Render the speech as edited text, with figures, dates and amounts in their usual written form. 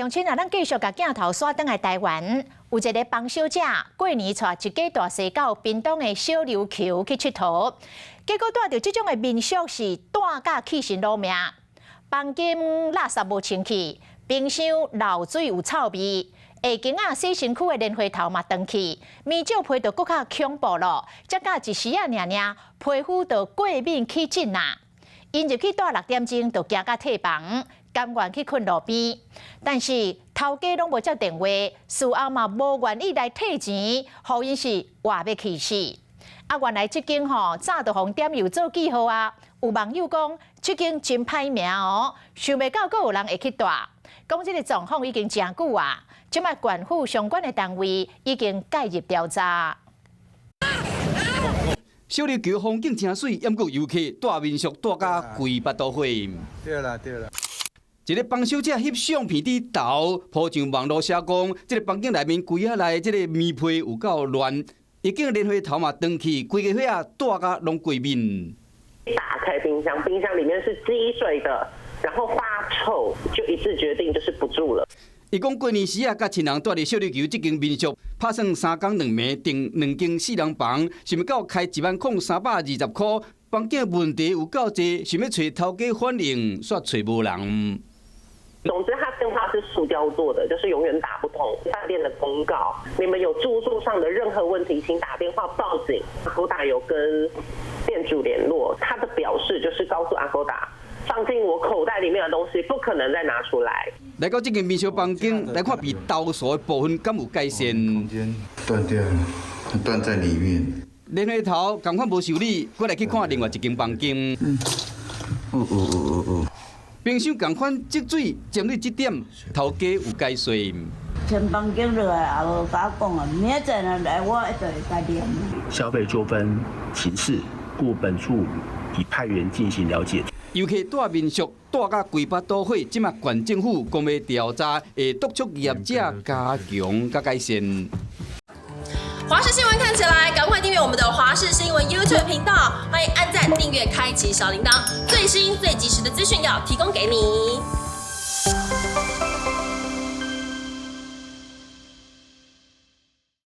鄉親啊，咱繼續共鏡頭徙轉來台灣，有一个房小姐過年帶一家大細到屏東的小琉球去𨑨迌，結果住著這種的民宿是住甲氣死滷命，房間垃圾無清氣，冰箱漏水有臭味，下間仔洗身軀的蓮花頭嘛斷去，棉罩被就閣較恐怖咯，才隔一時仔爾爾，皮膚就過敏起疹啊！𪜶入去住6點鐘就驚甲退房，甘願去睏路邊，但是頭家攏無接電話，事後嘛無願意來退錢，予𪜶是活欲氣死。啊，原來這間吼早就予人點油做記號啊！有網友講，這間真歹名哦，想袂到閣有人會去住。講這个狀況已經誠久啊，這擺縣府相關的單位已經介入調查。小琉球風景誠媠，毋過遊客住民宿住甲規腹肚火。對啦對啦。一个房小姐翕相片佇頭，鋪上網路寫講，這个房間內面櫃仔內這个棉被有夠亂，浴間蓮花頭嘛斷去，規家伙仔住甲攏過敏。打開冰箱，冰箱裡面是積水的，然後發臭，就一致決定就是不住了。伊講過年時啊，佮親人住佇小琉球這間民宿，拍算3工2暝訂兩間四人房，想欲到開10,320箍，房間問題有夠濟，想欲揣頭家反映，煞揣無人。總之，他電話是塑膠做的，就是永遠打不通。飯店的公告，你們有住宿上的任何問題，請打電話報警。Agoda 有跟店主聯絡，他的表示就是告訴 Agoda，放進我口袋裡面的東西不可能再拿出來。來到這間民宿房間，來看被投訴的部分，敢有改善？空間斷掉，斷在裡面。蓮花頭仝款無受理，過來去看另外一間房間。哦哦哦哦哦。冰箱仝款積水，針對這點，頭家有解說。前房間落來也無共我講啊，明仔載若來我一定會共念。消費糾紛情勢，故本處已派員進行了解。遊客住民宿住甲規腹肚火，這馬縣政府講欲調查，會督促業者加強佮改善。華視新聞看起來，趕快訂閱我們的華視新聞 YouTube 頻道，歡迎按讚、訂閱、開啟小鈴鐺，最新最及時的資訊要提供給你。